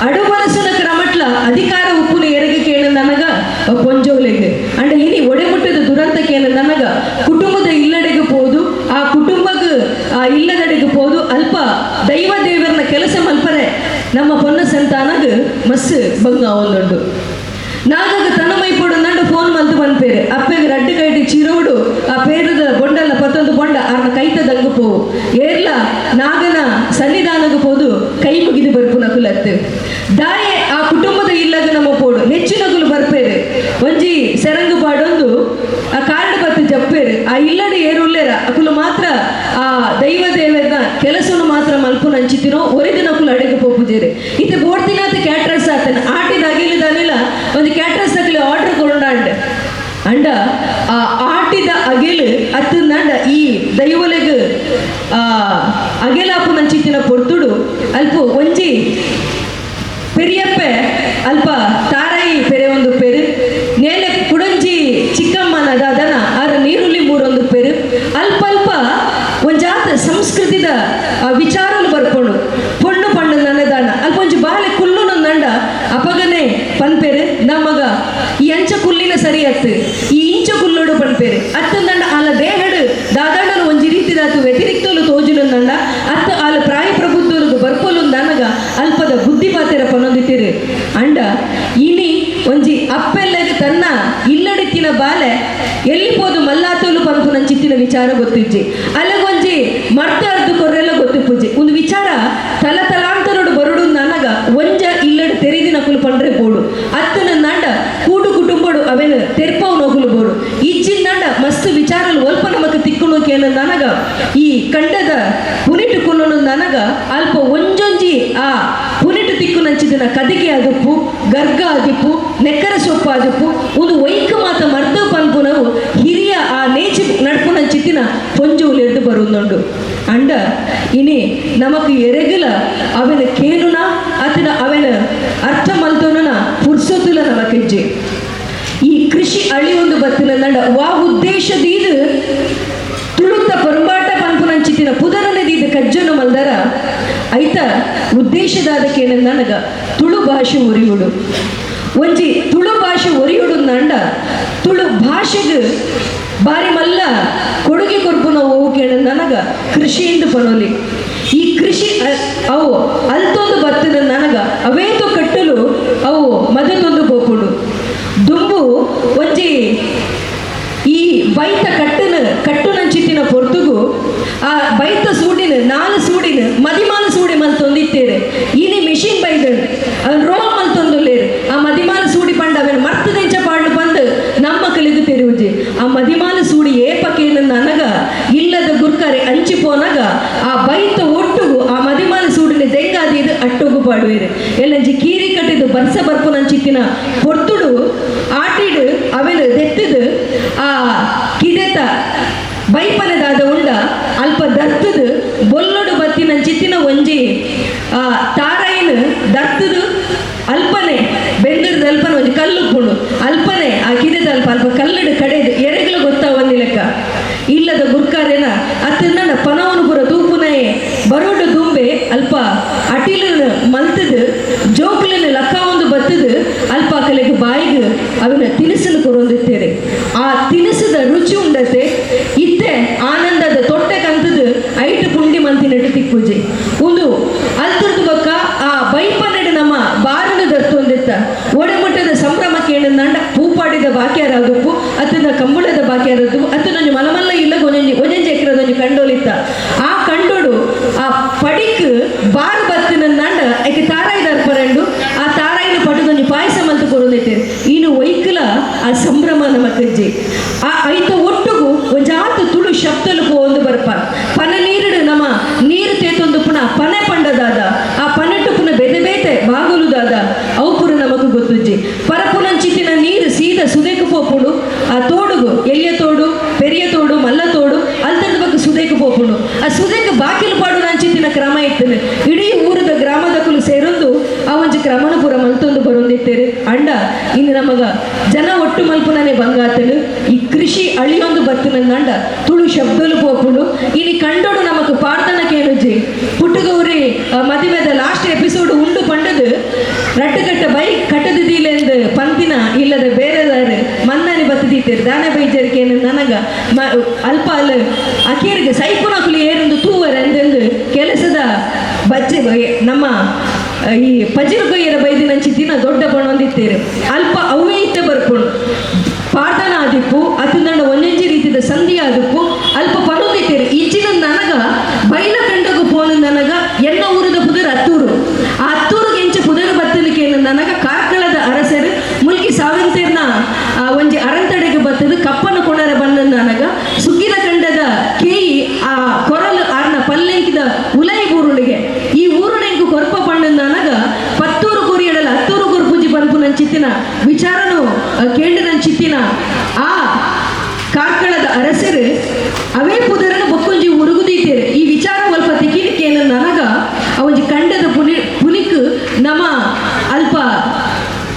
ಅಡು ಬಲಸುನ ಕ್ರಮಟ್ಲ ಅಧಿಕಾರ ಉಪ್ಪುನ ಎರೆಗೆ ಕೇಳ ನನಗ ಪೊಂಜೋಲೆಗ್. ಅಂಡ ಇನಿ ಒಡೆಮುಟ್ಟದ ದುರಂತ ಕೇಳ ನನಗ ಕುಟುಂಬದ ಇಲ್ಲಡೆಗೆ ಪೋದು ಆ ಕುಟುಂಬಗ್ ಆ ಇಲ್ಲದಡೆಗೆ ಪೋದು ಅಲ್ಪ ದೈವ ದೇವರನ ಕೆಲಸ ಮಲ್ಪರೆ ನಮ್ಮ ಪೊನ್ನ ಸಂತಾನಗ್ ಮಸ್ಸ್ ಬಂಗ ಒಂದುಂಡು. ನಾಗಗ ತನ್ನ ಮೈಪೋಡು ನಂಡು ಫೋನ್ ಮಲ್ತು ಪನ್ಪೇರು. ಅಪ್ಪೆಗೆ ರಡ್ಡು ಕೈಟಿ ಚಿರೋಡು ಆ ಪೇರದ ಬೊಂಡಲ್ಲ ಪತ್ತೊಂದು ಬೊಂಡ ಆರ್ನ ಕೈತ ದಂಗು ಪೋವು. ಏರ್ಲ ನಾಗನ ಸನ್ನಿಧಾನಗ ಪೋದು ಕೈ ಮುಗಿದು ಬರ್ಪು ನಕುಲತ್ತು. ದಾಯೆ ಆ ಕುಟುಂಬದ ಇಲ್ಲಗ ನಮ್ಮ ಪೋಡು ಹೆಚ್ಚು ನಗುಲು ಬರ್ಪೇರು. ಒಂಜಿ ಸೆರಂಗು ಪಾಡೊಂದು ಆ ಕಾರ್ಡ್ ಬತ್ತು ಜಪ್ಪೇರು. ಆ ಇಲ್ಲಡೆ ಏರುಲ್ಲೇರ ಅಕುಲು ಮಾತ್ರ ಆ ದೈವ ದೇವರನ ಕೆಲಸನು ಮಾತ್ರ ಮಲ್ಪು ನಂಚಿತಿನೋ ಒರಿದ ನಕುಲು ಅಡೆಗೆ ಪೋಪುಜೇರು. ಇತ್ತೆ ಬೋಡ್ತಿನಾತ ಕ್ಯಾಟ್ರಸ್ ಆತನ ಆಟಿದ ಅಗಿಲದಾನಿಲ್ಲ ಒಂದು ಕ್ಯಾಟ್ರಸ್ ಅಗಲಿ ಆರ್ಡರ್ ಕೊಡಂಡ. ಅಂಡ ಆ ಆಟಿದ ಅಗೆಲು ಅತ್ತಂದಾಂಡ ಈ ದೈವಲೆಗ್ ಆ ಅಗೆಲಾಪು ನಂಚಿತ್ತಿನ ಪೊರ್ತುಡು ಅಲ್ಪ ಒಂಜಿ ಪೆರಿಯಪ್ಪೆ ಅಲ್ಪ ತಾರಾಯಿ ಪೆರೆ ಒಂದು ಪೆರು ನೇಲೆ ಕುಡಂಜಿ ಚಿಕ್ಕಮ್ಮನ ದಾದನ ಆರ ನೀರುಳ್ಳಿ ಮೂರೊಂದು ಪೆರು. ಅಲ್ಪ ಅಲ್ಪ ಒಂಜಾತ ಸಂಸ್ಕೃತಿದ ಆ ವಿಚಾರಲು ಬರ್ಕೊಂಡು ಪೊಣ್ಣು ಪಣ್ಣು ನನ್ನದಾನ ಅಲ್ಪ ಒಂಜಿ ಬಾಲೆ ಕುಲ್ಲು ನಂದಂಡ ಅಪಗನೆ ಪನ್ಪೇರು, ನಮಗ ಈ ಅಂಚ ಕುಲ್ಲಿನ ಸರಿ ಅತ್ತು, ಈ ಇಂಚ ಕುಲ್ಲೋಡು ಪನ್ಪೇರು. ಅತ್ತಂದಂಡ ಆಲ ದೇಹಡು ದಾದಾಂಡಲು ಒಂಜಿ ರೀತಿದಾತು ವ್ಯತಿರಿಕ್ತಲು ತೋಜುನಂದಂಡ ಅತ್ತ ಆಲ ಪ್ರಾಯ ಪ್ರಬುದ್ಧರು ಬರ್ಪೊಲು ನನಗ ಅಲ್ಪದ ಬುದ್ಧಿ ಪಾತೆರ ಪನೊಂದಿತ್ತಿರು. ಅಂಡ ಇನಿ ಒಂಜಿ ಅಪ್ಪೆಲ್ಲಗ ತನ್ನ ಇಲ್ಲಡಿತ್ತಿನ ಬಾಲೆ ಎಲ್ಲಿ ಪೋದು ಮಲ್ಲಾತೋಲು ಪನ್ಪು ನಂಚಿತ್ತಿನ ವಿಚಾರ ಗೊತ್ತಿಜ್ಜಿ. ಅಲ್ಲಗೊಂಜಿ ಮರ್ತ ಅರ್ದು ಕೊರ್ರೆಲ್ಲ ಗೊತ್ತಿಪ್ಪುಜ್ಜಿ. ಒಂದು ವಿಚಾರ ತಲ ತಲಾಂತರಡು ಬರುಡು ನನಗ ಒಂಜ ಇಲ್ಲಡು ತೆರಿದಿ ನಕುಲು ಪಂಡ್ರೆ ಬೋಡು. ಅತ್ತನ ನಾಂಡ ಕೂಡು ಕುಟುಂಬಡು ಅವೇನು ತೆರ್ಪವು ನಗುಲು ಬೋಡು. ಇಜ್ಜಿಂದಾಂಡ ಮಸ್ತ್ ವಿಚಾರಲು ಒಲ್ಪ ನಮಕ್ ತಿಕ್ಕುನು ಕೇನ ನನಗ ಈ ಕಂಡದ ಪುನಿಟು ಕುಲ್ಲುನು ನನಗ ಅಲ್ಪ ಒಂಜೊಂಜಿ ಆ ಪುನಿಟು ತಿಕ್ಕು ನಂಚಿದಿನ ಕದಿಗೆ ಆದಿಪ್ಪು, ಗರ್ಗ ಆದಿಪ್ಪು, ನೆಕ್ಕರ ಸೊಪ್ಪು ಆದಿಪ್ಪು. ಒಂದು ವೈಕ ಮಾತ ಮರ್ದ ಪನ್ಪುನವು ಹಿರಿಯ ಆ ನೇಚಿ ನಡ್ಪು ನಂಚಿತ್ತಿನ ಪೊಂಜುವುಲೆರ್ದು ಬರುಂದುಂಡು. ಅಂಡ ಇನಿ ನಮಕ್ ಎರೆಗುಲ ಅವನ ಕೇನುನ ಅತನ ಅವನ ಅರ್ಥ ಮಲ್ತೋನ ಪುರ್ಸೊತ್ತುಲ ನಮಕಿಜ್ಜಿ. ಈ ಕೃಷಿ ಅಳಿ ಒಂದು ಬತ್ತಿನ ನಂಡ ವಾ ಉದ್ದೇಶದೀದು ತುಳುತ್ತ ಪೊರಂಬಾಟ ಪನ್ಪುನಂಚಿತ್ತಿನ ಪುದರನದೀದು ಕಜ್ಜನು ಮಲ್ದರ ಐತ ಉದ್ದೇಶದಾದಕೇನ ನನಗ ತುಳು ಭಾಷೆ ಒರಿಯುಡು. ಒಂಜಿ ತುಳು ಭಾಷೆ ಒರಿಯುಡು ನಂಡ ತುಳು ಭಾಷೆಗೆ ಬಾರಿ ಮಲ್ಲ ಕೊಡುಗೆ ಕೊರ್ಪುನ ಓವು ಕೇಳ ನನಗ ಕೃಷಿಯಿಂದ ಪನೋಲಿ. ಈ ಕೃಷಿ ಅವು ಅಲ್ತೊಂದು ಬತ್ತಿನ ನನಗ ಅವೇತೋ ಕಟ್ಟಲು ಅವು ಮದತೊಂದು ಪೋಪುಂಡು. ದುಂಬು ಒಂಜಿ ಈ ಬೈತ ಕಟ್ಟನ ಕಟ್ಟುನಂಚಿತ್ತಿನ ಪೊರ್ತುಗು ಆ ಬೈತ ಸೂಡಿನ ನಾಲ್ ಸೂಡಿನ ಮದಿಮಾಲ ಸೂಡಿ ಮಲ್ತೊಂದಿತ್ತೇರು. ಇನಿ ಮಿಷಿನ್ ಬೈದನ್ ಅವನ್ ರೋಲ್ ಮಲ್ತೊಂದುಲ್ಲೇರು. ಆ ಮದಿಮಾಲ ಸೂಡಿ ಪಂಡ ಅವನ್ ಮರ್ತದೆಂಚ ಪಾಡು ಬಂದು ನಮ್ಮ ಕಲಿದು ತೆರುವುಜಿ. ಆ ಮದಿಮಾಲ ಸೂಡಿ ಏಪಕೇನ ನನಗ ಇಲ್ಲದ ಗುರ್ಕಾರೆ ಅಂಚಿ ಪೋನಾಗ ಆ ಬೈತ ಒಟ್ಟುಗು ಆ ಮದಿಮಾಲ ಸೂಡಿನ ದೆಂಗಾದಿದು ಅಟ್ಟೋಗು ಪಾಡುವೇರು. ಎಲ್ಲಂಜಿ ಕೀರಿ ಕಟ್ಟಿದು ಬರ್ಸ ಬರ್ಪುನಂಚಿತ್ತಿನ ಪೊರ್ತುಡು ಆಟಿಡು ಅವೆನು ದೆತ್ತದು ಆ ಕಿದೆತ ಬೈಪನದಾದ ಉಂಡ ಅಲ್ಪ ದರ್ತದು ಬೊಲ್ಲೊಡು ಬತ್ತಿನ ಚಿತ್ತಿನ ಒಂಜಿ ಆ ತಾರೈನ್ ದರ್ಪುನ. ಅಲ್ಪನೆ ಆ ಕಿದೆದ ಅಲ್ಪ ಅಲ್ಪ ಕಲ್ಲಡು ಕಡೆದು ಎರೆಗಲ ಗೊತ್ತಾವಂದಿಲೆಕ್ಕ ಇಲ್ಲದ ಗುರ್ಕಾರೇನ ಅತ್ತಂದಣ್ಣ ಪನವನು ಪುರ ತೂಪುನಯೇ ಬರೋಡು ದುಂಬೆ ಅಲ್ಪ ಅಟಿಲನು ಮಲ್ತದು ಜೋಕುಲನ್ನು ಲಕ್ಕ ಒಂದು ಬತ್ತದು ಅಲ್ಪ ಅಕಲೆಗ್ ಬಾಯಿಗ್ ಅವನ ತಿನಿಸನ್ನು ಕೊರೊಂದಿತ್ತೇರೆ. ಆ ತಿನಿಸದ ರುಚಿ ಉಂಡತೆ ಇತ್ತೆ ಆನಂದದ ತೊಟ್ಟೆ ಕಂತದು ಐಟು ಪುಂಡಿ ಮಂತಿನಟ್ಟು ತಿಕ್ಕುಜಿ. ಒಂದು ಅಲ್ತುರ್ದು ಬೊಕ್ಕ ಆ ಬೈಪನ್ನಡು ನಮ್ಮ ಬಾರನ್ನು ದರ್ತೊಂದಿತ್ತ ಒಡೆಮುಟ್ಟದ ಸಂಭ್ರಮ ಕೇಳಂದಾಂಡ ಪೂಪಾಡಿದ ಬಾಕ್ಯಾರಾದುಪ್ಪು ಅತ್ತನ ಕಂಬಳದ ಬಾಕ್ಯಾರದ್ದು ಅತ್ತನೊಂಜಿ ಮಲಮಲ್ಲ ಇಲ್ಲ ಒಂಜೊಂಜಿ ಒಂಜೊಂಜಿ ಎಕರೆದೊಂಜಿ ಕಂಡೋಲಿತ್ತ. ಆ ಕಂಡೋಡು ಆ ಪಡಿಕ್ ಬಾರ್ ಬತ್ತಿನಂದಾಂಡ ಐಕೆ ತಾರಾಯಿ ದರ್ಪರಂಡು ಆ ತಾರಾಯಿನ ಪಟದೊಂಜಿ ಪಾಯಸ ಮಲ್ತು ಕೊರೊಂದಿತ್ತೇರು. ಇನ್ನು ಒಯ್ಕಲ ಆ ಸಂಭ್ರಮ ನಮ್ಮ ಕಜ್ಜಿ. ಆ ಐತ ಒಟ್ಟುಗು ಒಂಜಾತ್ ತುಳು ಶಬ್ದಲು ಪೋವೊಂದು ಬರ್ಪ. ಪನ ನೀರುಡು ನಮ್ಮ ನೀರು ತೇತೊಂದು ಪುನ ಪನೆ ಪಂಡದಾದ ಆ ಪನೆಟ್ಟು ಪುನ ಬೇತೆ ಬೇತೆ ಬಾಗುಲುದಾದ ಅವು ಪುರ ನಮಕ್ ಗೊತ್ತುಜ್ಜಿ. ಪರಪುನಂಚಿತ್ತಿನ ನೀರು ಸೀದ ಸುದೆಕು ಪೋಪುಂಡು. ಆ ತೋಡುಗು ಎಲ್ಯ ತೋಡು, ಪೆರಿಯ ತೋಡು, ಮಲ್ಲ ತೋಡು, ಅಲ್ತದ ಬೊಕ್ಕ ಸುದೆಕು ಪೋಪುಂಡು. ಆ ಸುದೆಕ್ ಬಾಕಿಲು ಪಾಡುನಂಚಿತ್ತಿನ ಕ್ರಮ ಇತ್ತನು. ಇಡೀ ಊರದ ಗ್ರಾಮದಕುಲು ಸೇರೊಂದು ಆ ಒಂಜಿ ಕ್ರಮನ ಪೂರ ಮಲ್ತೊಂದು ಬರೊಂದಿತ್ತೇರು. ಅಂಡ ಇನ್ನು ನಮಗ ಜನ ಒಟ್ಟು ಮಲ್ಪುನನೆ ಬಂಗಾತನು. ಈ ಕೃಷಿ ಅಳಿಯೊಂದು ಬತ್ತಿನಂಡ ತುಳು ಶಬ್ದಲು ಪೋಪುಂಡು. ಇನಿ ಕಂಡೋಡು ನಮಕ್ ಪಾಡ್ದನ ಕೇಳುಜಿ. ಪುಟ್ಟುಗೌರಿ ಮದಿಮೆದ ಲಾಸ್ಟ್ ಎಪಿಸೋಡ್ ಉಂಡು ಪಂಡದು ರಟ್ಟುಕಟ್ಟ ಬೈ ಕಟ್ಟದಿದೀಲೆಂದು ಪಂತಿನ ಇಲ್ಲದ ಬೇರೆದಾರು ಮಂದಾನಿ ಬತ್ತಿದೀತೇರು. ದಾನೆ ಬೈಜರಿಕೇನು ನನಗ ಅಲ್ಪ ಅಲ್ಲ ಅಕೇರಿಗೆ ಸೈಪುನಕುಲು ಏರಿಂದು ತೂವರೆ ಅಂದೆಂದು ಕೆಲಸದ ಬಚ್ಚೆ ನಮ್ಮ ಈ ಪಜಿರು ಕೊಯ್ಯರ ಬೈದಿನಂಚಿ ದಿನ ದೊಡ್ಡ ಬಣ್ಣೊಂದಿತ್ತೇರು. ಅಲ್ಪ ಅವೇ ಇತ್ತ ಬರ್ಪುಂಡು. ಪಾಡ್ದನ ಆದಿಪ್ಪು ಅತ್ತಂದಂಡ ಒಂಜೊಂಜಿ ರೀತಿದ ಸಂಧಿ ಆದಿಪ್ಪು ಅಲ್ಪ ಪನೊಂದಿತ್ತೇರು. ಇಜ್ಜಿನ ನನಗ ಬೈಲ ಕಂಡಗು ಪೋನ ನನಗ ಎನ್ನ ಊರದ ಪುದರ್ ಅತ್ತೂರು. ಆ ಅತ್ತೂರುಗೆ ಎಂಚ ಪುದರ್ ಬತ್ತಲಿಕೇನು ನನಗ ಕಾರ್ಕಳದ ಅರಸರು ಮುಲ್ಕಿ ಸಾವಂತೇರ್ನ ಆ ಒಂಜಿ ಅರಂತಡೆಗೆ ಬತ್ತದು ಕಪ್ಪನ ಕೊಣರ ಬಂದ ನನಗ ಸುಗ್ಗಿದ ಕಂಡದ ಕೇಯಿ ಆ ಕೊರಲು ಆರ್ನ ಪಲ್ಲೆಂಕಿದ ಉಲೈ ಊರುಳಿಗೆ ಈ ಊರುಡೆಂಕು ಕೊರ್ಪ ಪಂಡ ನನಗ ಪತ್ತೂರು ಕೊರಿಯಡಲ ಅತ್ತೂರು ಕೊರ್ಪುಜಿ ಪನ್ಪುನಂಚಿತ್ತಿನ ವಿಚಾರನು ಕೇಂಡನಂಚಿತ್ತಿನ ಆ ಕಾರ್ಕಳದ ಅರಸರು ಅವೇ ಪುದರನ್ನು ಬೊಕ್ಕೊಂಜಿ ಉರುಗುದೀತೇರು. ಈ ವಿಚಾರ ಅಲ್ಪ ತಿಕ್ಕಿಲಿಕ್ಕೇನು ನನಗ ಆ ಒಂಜಿ ಕಂಡದ ಪುನಿ ಪುನಿಕ್ ನಮ್ಮ ಅಲ್ಪ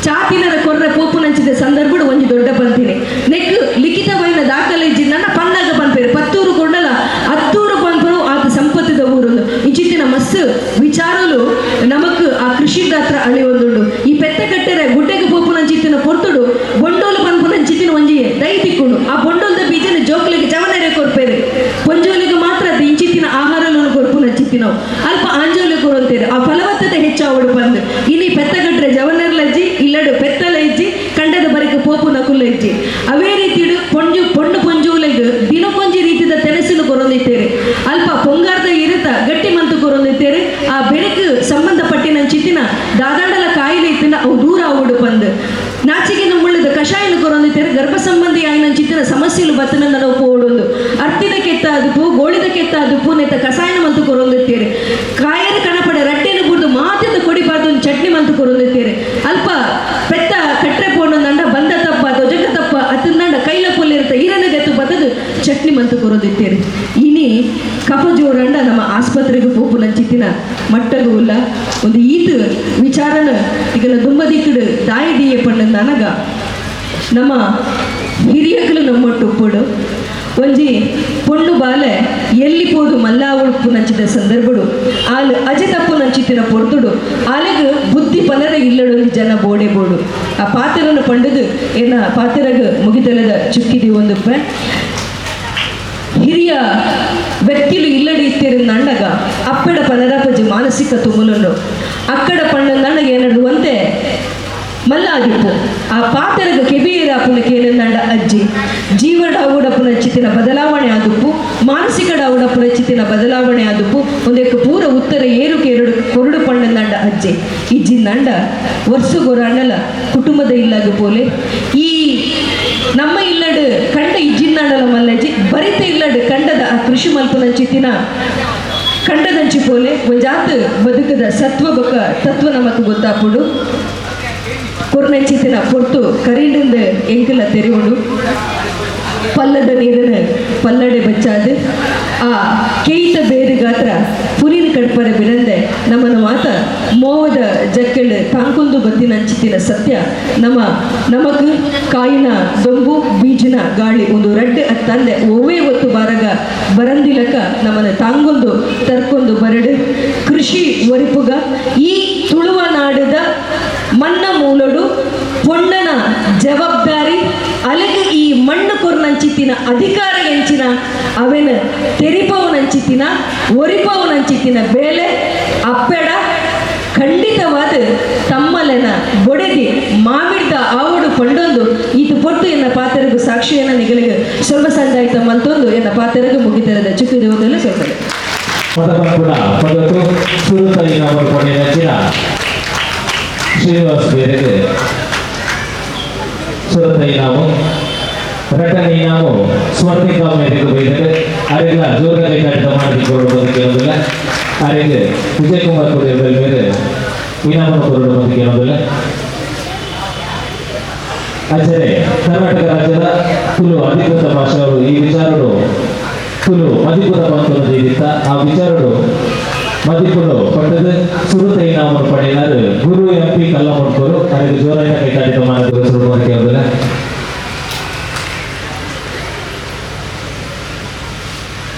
ಚಾತಿನರ ಕೊರ್ರೆ ಪೋಪುನಂಚಿದ ಸಂದರ್ಭಡು ಒಂಜಿ ದೊಡ್ಡ ಪಂತಿನಿ ನೆಕ್ ಲಿಖಿತವಾಯಿನ ದಾಖಲೆ ಇಜ್ಜಿ. ನನ್ನ ಪನ್ನಾಗ ಪನ್ಪೇರು ಪತ್ತೂರು ಕೊಂಡಲ ಅತ್ತೂರು ಪನ್ಪರು ಆತ ಸಂಪತ್ತಿದ ಊರುಂದು. ಇಂಚಿತ್ತಿನ ಮಸ್ತ್ ವಿಚಾರಲು ನಮಕ್ ಆ ಕೃಷಿ ದಾತ್ರ ಅಳಿ ಒಂದುಂಡು. ಈ ಪೆತ್ತ ಕಟ್ಟೆರೆ ಗುಡ್ಡೆಗೆ ಪೋಪುನಂಚಿತ್ತಿನ ಪೊರ್ತುಡು ಬೊಂಡೋಲು ಪನ್ಪುನಂಚಿತ್ತಿನ ಒಂಜಿ ದೈ ತಿಕ್ಕುಂಡು. ಆ ಬೊಂಡೋಲ್ದ ಬೀಜನ ಜೋಕ್ಲಿಗೆ ಜವನೆರೆ ಕೊರ್ಪೇರು. ಪೊಂಜೋಲಿಗೆ ಮಾತ್ರ ಅದು ಇಂಚಿತ್ತಿನ ಆಹಾರలను ಕೊರ್ಪುನಂಚಿತ್ತಿನವು ಅಲ್ಪ ಆಂಜೋಲಿ ಕೊರೊಂತೇರು. ಆ ಫಲವತ್ತತೆ ಹೆಚ್ಚಾವಡು ಬಂದು ಇಲ್ಲಿ ಪೆತ್ತಗಟ್ರೆ ಜವನೆರ್ಲಜ್ಜಿ ಇಲ್ಲಡು ಪೆತ್ತಲ ಇಜ್ಜಿ, ಕಂಡದ ಬರಿಕ ಪೋಪು ನಕುಲ ಇಜ್ಜಿ. ಅವೇ ರೀತಿಡು ಪೊಂಜು ಪೊಣ್ಣು ಪೊಂಜುಲೆಗ್ ದಿನಕ್ಕೊಂಜಿ ರೀತಿದ ತೆನಸುನು ಕೊರೊಂದಿತ್ತೇರು. ಅಲ್ಪ ಪೊಂಗಾರ್ದ ಇರುತ್ತ ಗಟ್ಟಿ ಮಂತು ಕೊರೊಂದಿತ್ತೇರು. ಆ ಬೆಳಕು ಸಂಬಂಧಪಟ್ಟಿನಂಚಿತ್ತಿನ ದಾದಾಂಡಲ ಕಾಯಿಲೆ ಇತ್ತಿನ ಅವು ದೂರ ಆವಡು ಬಂದು ನಾಚಿಗೆ ಮುಳ್ಳದ ಕಷಾಯನ ಕೊರೊಂದಿತ್ತೇರು. ಗರ್ಭ ಸಂಬಂಧಿ ಆಯಿನಂಚಿತ್ತಿನ ಸಮಸ್ಯೆಲು ಬತ್ತನಂದ ನಾವು ಪೋಡೊಂದು ಅರ್ತಿದ ಕೆತ್ತ ಅದುಪು ಗೋಳಿದ ಕೆತ್ತ ಅದುಪು ನೆತ್ತ ಕಷಾಯನ ಮಂತು ಕೊರೊಂದಿತ್ತೇರು. ಕಾಯರ ಕಣಪಡೆ ರಟ್ಟೆನ ಬುಡ್ದು ಮಾತಿದ ಕೊಡಿಬಾರ್ದು ಒಂದು ಚಟ್ನಿ ಮಂತು ಕೊರೊಂದಿತ್ತೇರು. ಅಲ್ಪ ಪೆತ್ತ ಕಟ್ರೆ ಪೋಣಂದಂಡ ಬಂದ ತಪ್ಪ ದೊಜಕ ತಪ್ಪ ಅತ್ತಂದಂಡ ಕೈಲ ಪೊಲ್ಲಿರುತ್ತ ಈರನ ಗತ್ತು ಬತ್ತದು ಚಟ್ನಿ ಮಂತು ಕೊರೊಂದಿತ್ತೇರು. ಇನಿ ಕಫ ಜೋರಂಡ ನಮ್ಮ ಆಸ್ಪತ್ರೆಗೆ ಪೋಪುನಂಚಿತ್ತಿನ ಮಟ್ಟಗು ಉಲ್ಲ. ಒಂದು ಈತ್ ವಿಚಾರನ ಈಗಲ ದುಂಬದಿಕ್ಕಡು ದಾಯಿ ದೀಯ ಪಂಡ ನನಗ ನಮ್ಮ ಹಿರಿಯಕಲು ನಮ್ಮೊಟ್ಟು ಒಂಜಿ ಪೊಣ್ಣು ಬಾಲೆ ಎಲ್ಲಿ ಪೋದು ಮಲ್ಲಾವುಡುಪ್ಪು ನಂಚಿದ ಸಂದರ್ಭಡು ಆಲ್ ಅಜೆ ತಪ್ಪು ನಂಚಿತ್ತಿನ ಪೊರ್ತುಡು ಆಲೆಗ್ ಬುದ್ಧಿ ಪನರ ಇಲ್ಲಡು ಒಂಜಿ ಜನ ಬೋಡೆ ಬೋಡು. ಆ ಪಾತ್ರನ ಪಂಡದು ಏನ ಪಾತ್ರಗ್ ಮುಗಿತಲದ ಚುಕ್ಕಿದಿ ಒಂದುಪ್ಪೆ. ಹಿರಿಯ ವ್ಯಕ್ತಿಲು ಇಲ್ಲಡಿ ಇತ್ತಿರ ನಂಡಗ ಅಪ್ಪಡ ಪನರಪಜಿ ಮಾನಸಿಕ ತುಮುಲನ್ನು ಅಕ್ಕಡ ಪಣ್ಣಂದಂಡ ಏನಡು ಒಂತೆ ಮಲ್ಲ ಆದಿಪ್ಪು. ಆ ಪಾತ್ರಗ ಕೆಬಿಯರಾಪುನ ಕೇನಂದಂಡ ಅಜ್ಜಿ ಜೀವಡ ಚಿತ್ತಿನ ಬದಲಾವಣೆ ಆದುಪ್ಪು, ಮಾನಸಿಕ ಡಾವುಡಪ್ಪುನ ಚಿತ್ತಿನ ಬದಲಾವಣೆ ಆದುಪ್ಪು. ಒಂದಕ್ಕೆ ಪೂರ ಉತ್ತರ ಏರು ಕೇರಡು ಕೊರಡು ಪಣ್ಣಂದಂಡ ಅಜ್ಜಿ ಇಜ್ಜಿಂದಂಡ ವರ್ಷಗೊರಾಂಡಲ ಕುಟುಂಬದ ಇಲ್ಲಾಗ ಪೋಲೆ. ಈ ನಮ್ಮ ಇಲ್ಲಡು ಕಂಡ ಇಜ್ಜಿಂದಂಡಲ ಮಲ್ಲಜ್ಜಿ ಬರಿತ ಇಲ್ಲಡು ಕಂಡದ ಆ ಕೃಷಿ ಮಲ್ಪುನ ಚಿತ್ತಿನ ಕಂಡದಂಚಿ ಪೋಲೆ. ಒಂಜಾತ್ ಬದುಕದ ಸತ್ವ ಬೊಕ ತತ್ವ ನಮಕ್ ಗೊತ್ತಾಪುಡು. ಕೊರ್ನಂಚಿತ್ತಿನ ಪೊರ್ತು ಕರೀಂಡಿಂದ ಎಂಕಲ ತೆರಿವುಂಡು. ಪಲ್ಲದ ನೀರನ್ನು ಪಲ್ಲಡೆ ಬಚ್ಚಾದು ಆ ಕೇಯ್ತ ಬೇರು ಗಾತ್ರ ಪುರಿನ ಕಡ್ಪರೆ ಬಿರಂದೆ ನಮ್ಮನ್ನು ಮಾತ. ಮೋವದ ಜಕ್ಕೆಳು ತಾಂಕೊಂದು ಬತ್ತಿನಂಚಿತಿನ ಸತ್ಯ ನಮ್ಮ ನಮಕ್ ಕಾಯಿನ ದೊಂಬು ಬೀಜಿನ ಗಾಳಿ ಒಂದು ರಡ್ಡು ಅತ್ತಂದೆ ಒವ್ವೇ ಒತ್ತು ಬಾರಗ ಬರಂದಿಲಕ ನಮ್ಮನ್ನು ತಾಂಗೊಂದು ತರ್ಕೊಂಡು ಬರಡು ಕೃಷಿ ಒರಿಪುಗ ಈ ತುಳುವ ನಾಡದ ಮಣ್ಣ ಮೂಲಡು ಪೊಣ್ಣನ ಜವಾಬ್ದಾರಿ ಅಲೆಗೆ ಈ ಮಣ್ಣು ಕೊರ್ನಂಚಿತ್ತಿನ ಅಧಿಕಾರ ಎಂಚಿನ ಅವೆನ ತೆರಿಪವನಂಚಿತ್ತಿನ ಒರಿಪವನಂಚಿತ್ತಿನ ಬೇಲೆ ಅಪ್ಪೆಡ ಖಂಡಿತವಾದ ತಮ್ಮಲೆನ ಬೊಡೆದಿ ಮಾವಿಡ್ದ ಆವಡು ಪಂಡೊಂದು ಈತ ಪೊಟ್ಟು ಎನ್ನ ಪಾತೆರಗು ಸಾಕ್ಷಿಯನ್ನ ನಿಗಲಿಗೆ ಸ್ವಲ್ಪ ಸಂದಾಯ್ತ ಮಲ್ತೊಂದು ಎನ್ನ ಪಾತೆರಗು ಮುಗಿತರದ ಚಿಕ್ಕ ದೇವದಲ್ಲಿ ಸ್ವಲ್ಪ ಪದಕಂಪುನ ಪದಕು ಸುರುತ ಇನಾಮು ಪಡೆದ ಶ್ರೀನಿವಾಸ್ ಬೇರೆಗೆ ಸುರತ ಇನಾಮು ರಟನ ಇನಾಮು ಸ್ಮರ್ತಿಕಾ ಮೇರೆಗೆ ಬೈದರೆ ಅರೆಗ ಜೋರಾಗಿ ಕಟ್ಟಿದ ಮಾಡಿಕೊಳ್ಳುವುದು ಕೇಳೋದಿಲ್ಲ. ಅರೆಗೆ ವಿಜಯಕುಮಾರ್ ಕೊಡಿಯ ಮೇಲೆ ಇನಾಮನ್ನು ಕೊಡುವುದು ಕೇಳೋದಿಲ್ಲ. ಅಂಚನೆ ಕರ್ನಾಟಕ ರಾಜ್ಯದ ತುಳು ಅಧಿಕೃತ ಭಾಷೆಯವರು ಈ ವಿಚಾರಡು ತುಳು ಮದಿಪುರ ಪಂತೊಂದು ಜೀವಿತ ಆ ವಿಚಾರಡು ಮದಿಪುರು ಪಟ್ಟದ ಸುರುತ ಇನಾಮನ್ನು ಪಡೆಯಿನಾರು ಗುರು ಎಂ ಪಿ ಕಲ್ಲಮುಟ್ಕರು. ಅದಕ್ಕೆ ಜೋರಾಗಿ ಕೈತಾಡಿತ ಮಾಡಿದ ಸುರು ಕೇಳೋದಿಲ್ಲ.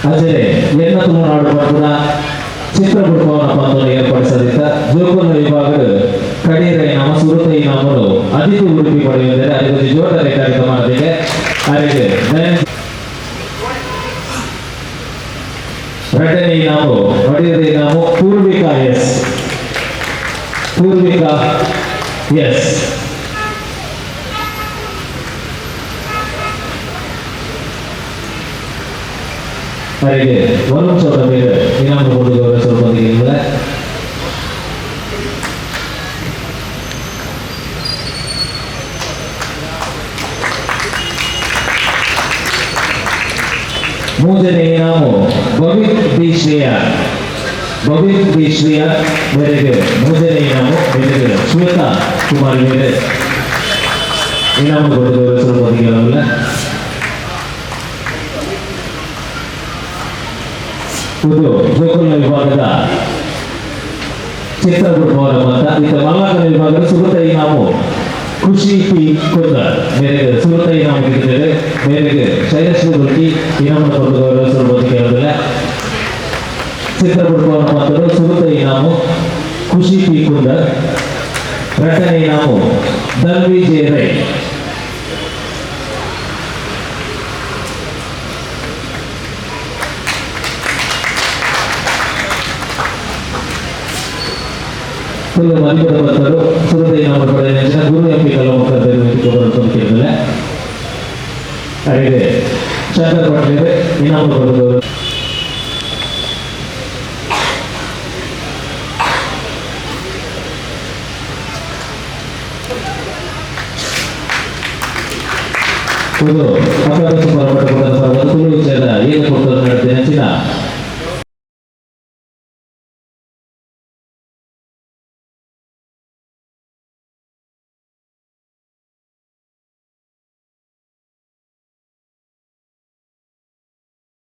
ಅಂಚನೆ ಎನ್ನ ತುಳುನಾಡು ಪಂಪುನ ಚಿತ್ರಗುಡ್ಪವನ ಪಂತನ್ನು ಏರ್ಪಡಿಸದಿತ್ತ ಜೋಕುಲ ವಿಭಾಗದ ಕಡೀರ ಇನಾಮ ಸುರುತ ಇನಾಮನು ಅತಿಥಿ ಉಡುಪಿ ಪಡೆಯುವುದರೆ ಅದಕ್ಕೆ ಜೋರ ಕೈತಾಡಿತ ಮಾಡದಿದೆ. ಅದಕ್ಕೆ ಎರಡನೇ ಇನಾಮು ಪಡೆಯದ ಇನಾಮು ಪೂರ್ವಿಕಾ ಎಸ್, ಪೂರ್ವಿಕಾ ಎಸ್. ಅವರಿಗೆ ವರುಣ್ ಚೌಟ ಮೇಲೆ ಇನಾಮು ಕೊಟ್ಟು ಗೌರವಿಸುವುದೊಂದಿಗೆ ಮೂರನೇ ಇನಾಮು ಭವಿತ್ ಬಿ ಶ್ರೇಯ, ಭವಿತ್ ಬಿ ಶ್ರೇಯ ಮೇರೆಗೆ ಮೂರನೇ ಇನಾಮು ಮೇರೆಗೆ ಶ್ವೇತಾ ಕುಮಾರಿ ಮೇಲೆ ಇನಾಮು ಕೊಟ್ಟು ಗೌರವಿಸುವುದೊಂದಿಗೆ ಇದು ಜೋಕುಲ ವಿಭಾಗದ ಚಿತ್ರಗುಡ್ಪವರ ಮತ. ಇತ್ತ ಮಲ್ಲಾಕನ ವಿಭಾಗದ ಸುರುತ ಇನಾಮು ಖುಷಿ ಪಿ ಕುಂದರ್ ಮೇರೆಗೆ ಸುರುತ ಇನಾಮು ಕಿತ್ತೇವೆ. ಮೇರೆಗೆ ಶೈಲಶ್ರೀ ಗುಲ್ಕಿ ಇನಾಮು ಕೊಟ್ಟು ಗೌರವಿಸಿರ್ಬೋದು ಕೇಳೋದಿಲ್ಲ. ಚಿತ್ರಗುಡ್ಪವರ ಮತರು ಸುರುತ ಇನಾಮು ಖುಷಿ ಪಿ ಕುಂದರ್. ಎರಡನೇ ಇನಾಮು ಧನ್ವಿ ಜೆ ರೈ. ತುಳು ಮದಿಪದ ಭಕ್ತರು ಸುರತ ಇನಾಮು ಪಡೆದ ಗುರು ಎಂ ಪಿ ಕಲ್ಲಮುಖ ಕೇಳಿದ್ರೆ ಅಡಿಗೆ ಶಂಕರ್ ಪಟ್ಲೇರೆ ಇನಾಮು ಕೊಟ್ಟು ಇದು ಅಪರಾಧ ಪರಪಟ್ಟ ತುಳು ವಿಚಾರ ಏನು ಕೊಡ್ತಾರೆ ನಡೆದ ನೆಚ್ಚಿನ